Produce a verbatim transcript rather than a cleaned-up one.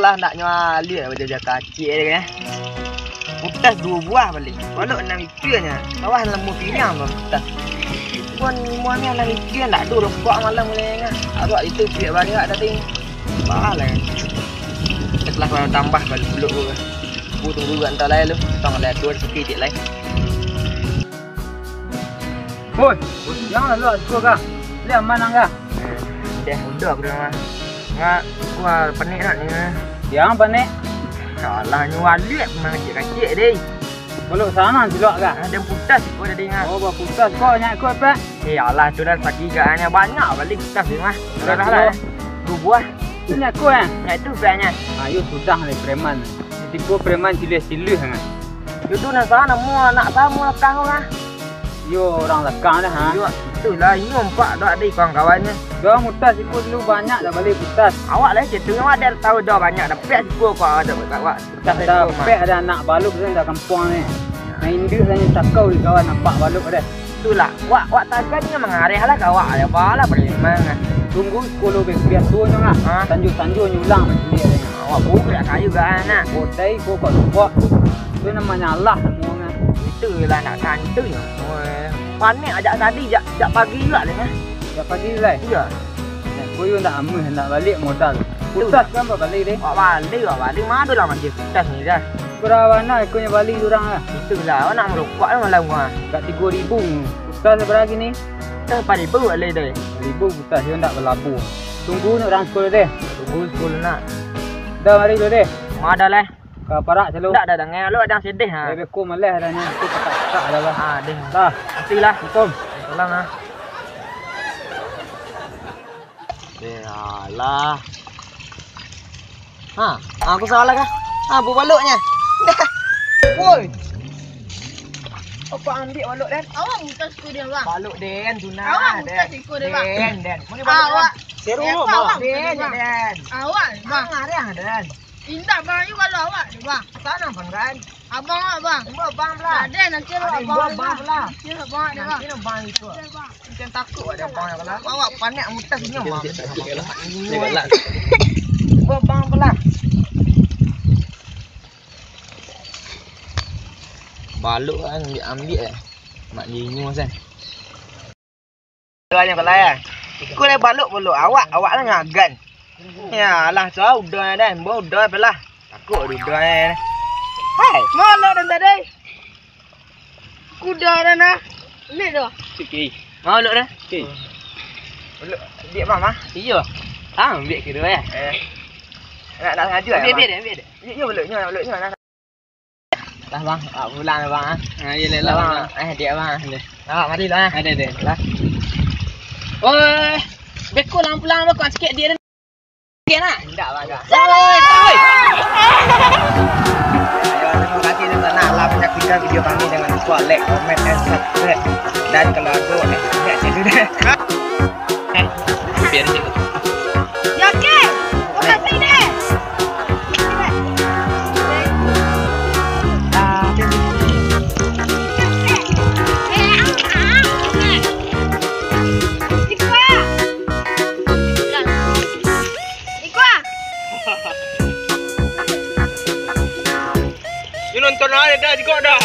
Lah, ndak nyo aluik bajaja kacik dia kan. Putas duo buah bali. Balok anam ikua nyo. Bawah lambu piniang tu putas. Pun mua ni anam ikua ndak ado rokok malam ni kan. Aduak itu piak bali awak tadi. Bah lah. Setelah kau tambah bali pulo tu. Ku tunggu gak entah lai lu. Tong lai dua sakit lai. Hoi, jangan lu aku kah? Lihat mana kah? Deh, udah aku dah mah. Ngak, gua panik nak ni. Jangan panik. Salah nyo aluik mangecek-kecek deh. Balok sana silok kah? Ada putas kau tadi ngak. Oh, baputas kau nyak kau pek. Eh, alah tu dah sakit gak banyak bali putas ni mah. Berapa lah? Dua buah. Tu nyak kau eh? Nyak tu banyak. Ayo sudah ni preman. Tipu preman silih-silih kan. Yo tu nan salah namo anak tamu lakang tu lah. Yo urang lakang dah ha. Yo itulah inyo empat dak ado kawan-kawannyo. Dah mutas iko dulu banyak dah bali putas. Awak lah situ nyo ado tahu dah banyak dapek siko kau ado awak. Dah dapek ado anak baluk tu dah kampuang ni. Nah induak lah ni takau di kawan nampak baluk dah. Itulah, wak, wak tagan nyo mangareh lah ka awak, ya balah beriman. Tunggu sepuluh be biaso nyo lah. Ha? Sanjo-sanjo nyo ulang baliak. Awak buruk kayu kan nak. Kotai ko kok lupa. Tu namonyo Allah semua kan. Itulah nak santu nyo. Panek ajak tadi jak jak pagi juga lah kan. Jak pagi lah. Iya. Ko yo ndak amuah ndak baliak modal. Putas kan baliak deh. Wak baliak, wak baliak mah ado lah mandi putas ni dah. Barawana ikonyo bali urang lah. Itulah, awak nak marokok lah malam ko ah. Dak tigo ribu. Ustaz sabaraha kini? Ustaz, ampek ribu buek lai deh. Ampek ribu Ustaz, yo ndak balabuah. Tunggu nak urang sekolah deh. Tunggu sekolah nak. Dah mari dulu deh. Ma dah lah. Ka parak calo. Ndak dah dangai, lu ado sedih ha. Eh, beko malah dah ni. Aku tak tak dah lah. Ah, deh. Dah. Mati lah. Assalamualaikum. Salam ah. Eh, alah. Ha, ha, aku salah kah? Ha, bu baluknyo. Dah. Woi. Apa ambil baluk, Den? Awak muka siku dia, Bang. Baluk, Den, tu nah. Awak muka siku dia, Bang. Den, Den. Mungkin baluk, Den. Awak. Seru, Bang. Den, Den. Awak, Bang. Marah, Den. Indak, Bang. Yu baluk awak, Bang. Sana, Bang, Den. Abang awak, Bang. Abang belah. Aden, nanti abang belah. Nanti abang belah. Nanti abang itu. Macam takut ada abang yang belah. Awak panek mutas senyum, Bang. Dia galak. Abang belah. Baluk kan ambil-ambil eh. Mak Jinyo sen. Banyak lah ya. Kau dah baluk-baluk awak, awak lah ngagan. Ya alah, cau udah dah, mbok udah belah. Takut udah eh. Hai, molok dan tadi. Kuda dah nah. Lek dah. Okey. Mau lok dah? Okey. Lok, dia mama. Iyo. Ah, ambil kedua ya. Eh. Nak nak ngaju. Ambil, ambil dia, ambil dia. Iyo, iyo, lok nyo, lok nyo nah. Lah bang, ah, pulang lah bang ah. Ah, iyo lah bang. Eh, dia bang. Lah, mari lah. Ada ada. Lah. Oi, beko lah pulang beko sikit dia. Okey nak. Indak bang. Oi, oi. Ayo, terima kasih telah menyaksikan video kami, jangan lupa like, comment, and subscribe. Dan kalau ada, eh, lihat saya dulu. Biar dia. Ya, okey. Makasih deh. Ni nonton aja dah juga dah.